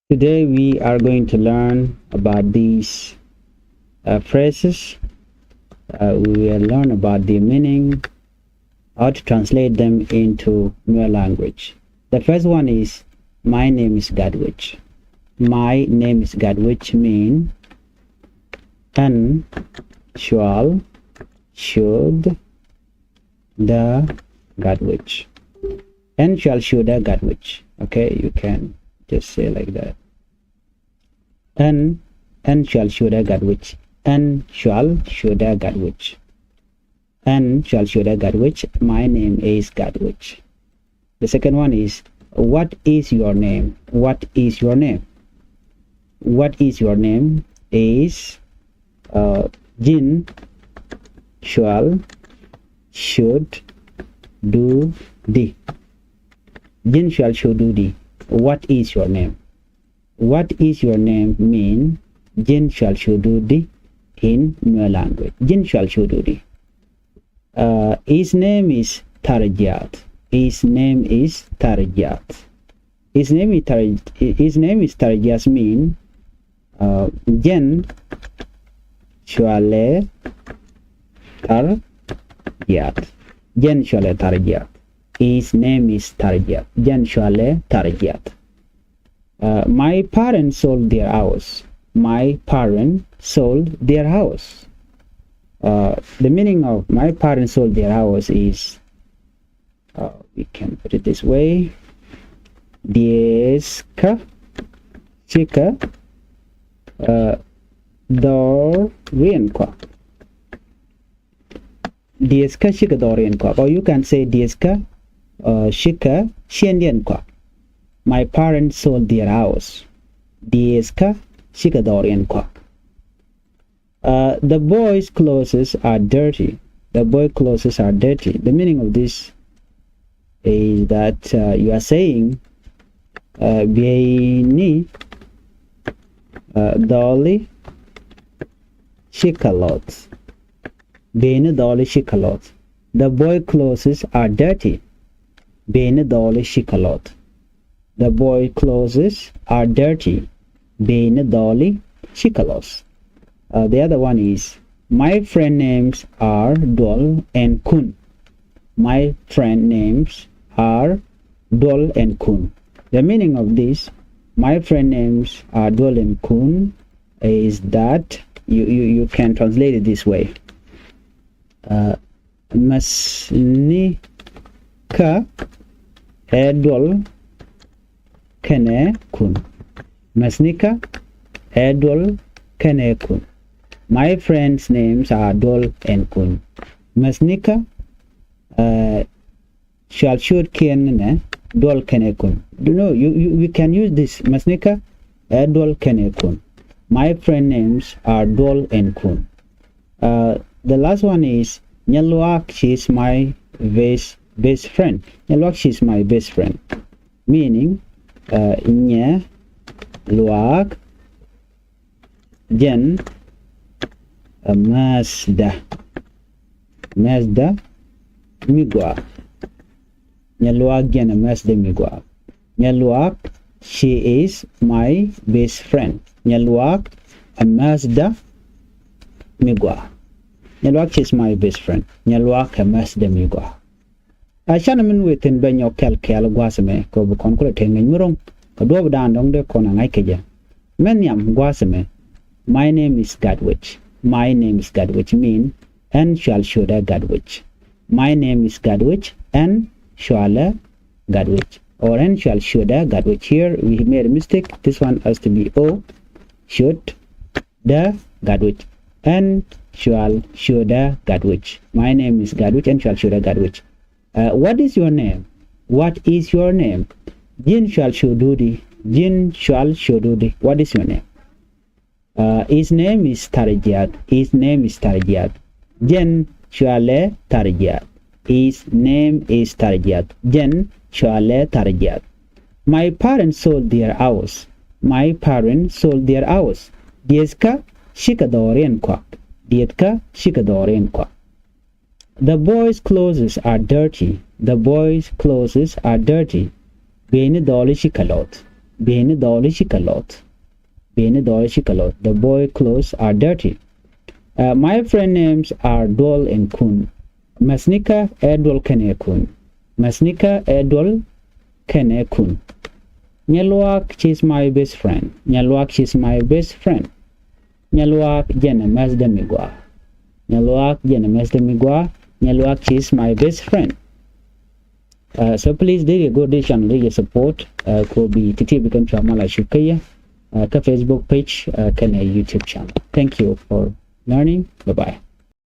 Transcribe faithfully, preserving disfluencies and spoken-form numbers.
Today we are going to learn about these uh, phrases. Uh, we will learn about the meaning, how to translate them into Nuer language. The first one is, my name is Gatwech. My name is Gatwech mean, ɛn cual, should, dee, Gatwech. Ɛn cual, should, dee, Gatwech. Okay, you can just say like that. Ɛn, ɛn cual, should, dee, Gatwech. Ɛn cual, should, dee, Gatwech. Ɛn cual, should, dee, Gatwech. My name is Gatwech. The second one is, what is your name? What is your name? What is your name is, uh, ji̱n cual, should, du, dee. Ji̱n cual, should, du, dee. What is your name? What is your name mean, ji̱n cual, should, du, dee in Nuer language. Ji̱n cual, should, du, dee. Uh, his name is Tarjiath. His name is Tarjiath. His name is Tar-, his name is Tarjiath mean, uh, jɛn cualɛ Tarjiath. Jɛn cualɛ Tarjiath. His name is Tarjiath. Jɛn cualɛ Tarjiath. Uh, my parents sold their house. My parents sold their house. Uh, the meaning of my parents sold their house is, uh, we can put it this way. Diɛskä cikɛ, uh, dhɔriɛn kɔak. Diɛskä cikɛ dhɔriɛn kɔak. Or you can say diɛskä, uh, cikɛ ciɛŋdiɛn kɔak. My parents sold their house. Diɛskä cikɛ dhɔriɛn kɔak. Uh, the boys' clothes are dirty. The boy clothes are dirty. The meaning of this is that, uh, you are saying, uh, bieyni, uh, dhɔli cikɛ loth. Bieyni dhɔli cikɛ loth. The boy clothes are dirty. Bieyni dhɔli cikɛ loth. The boy clothes are dirty. Bieyni dhɔli cikɛ loth. Uh, the other one is, my friend names are Dual and Kun. My friend names are Dual and Kun. The meaning of this, my friend names are Dual and Kun, is that you, you, you can translate it this way. Uh, mäsnikä ɛ Dual kɛnɛ Kun. Mäsnikä ɛ Dual kɛnɛ Kun. My friends' names are Dual and Kun. Mäsnikä, uh, cual ciötkiɛn nɛ Dual kɛnɛ Kun. You know, you, you, we can use this. Mäsnikä ɛ Dual kɛnɛ Kun. My friend names are Dual and Kun. Uh, the last one is, Nyaluak, she is my best, best friend. Nyaluak, she is my best friend. Meaning, uh, Nyaluak jɛn ɛ mäthdä. Mäthdä mi gɔaa. Nyaluak jɛn ɛ mäthdä mi gɔaa. Nyaluak, she is my best friend. Nyaluak ɛ mäthdä mi gɔaa. Nyaluak, she is my best friend. Nyaluak ɛ mäthdä mi gɔaa. A canɛ min wëë thi̱n bɛ nyɔk kɛl kɛɛl gua̱a̱th ɛmɛ kɛ ɣöö bi kɔn kulɛ tëë ŋäc mi ro̱ŋ kɛ duɔ̱ɔ̱p dan dɔ̱ŋ dee kɔn a ŋa̱c kɛ jɛ. Mɛ nhiam gua̱a̱th ɛmɛ. My name is Gatwech. My name is Gatwech mean, ɛn cual ciötdä Gatwech. My name is Gatwech, ɛn cualɛ Gatwech. Or ɛn cual ciötdä Gatwech. Here we made a mistake. This one has to be O. Ciötdä Gatwech. Ɛn cual ciötdä Gatwech. My name is Gatwech, ɛn cual ciötdä Gatwech. Uh, what is your name? What is your name? Ji̱n cual ciötdu di. Ji̱n cual ciötdu di. What is your name? Uh, his name is Tarjiath. His name is Tarjiath. Jɛn cualɛ Tarjiath. His name is Tarjiath. Jɛn cualɛ Tarjiath. My parents sold their house. My parents sold their house. Diɛtkä cikɛ dhɔriɛn kɔak. Diɛtkä cikɛ dhɔriɛn kɔak. The boys' clothes are dirty. The boys' clothes are dirty. Bieyni dhɔli cikɛ loth. Bieyni dhɔli cikɛ lɔth. Bieyni dhɔli cikɛ lɔth. The boy clothes are dirty. Uh, my friend names are Dual and Kun. Mäthnikä ɛ Dual kɛnɛ Kun. Mäthnikä ɛ Dual kɛnɛ Kun. Nyɛluak, she's my best friend. Nyɛluak, she's my best friend. Nyɛluak, jɛn ɛ mäthdä mi gɔaa. Nyɛluak, jɛn ɛ mäthdä mi gɔaa. Nyɛluak, she's my best friend. Uh, so please, dee yɛ go this channel, dee yɛ support. Uh, kɔ bi ti̱ti̱ bi kɛn cua mal a cuk kä yɛ. Uh, kä Facebook page, uh, kɛnɛ YouTube channel. Thank you for learning. Bye bye.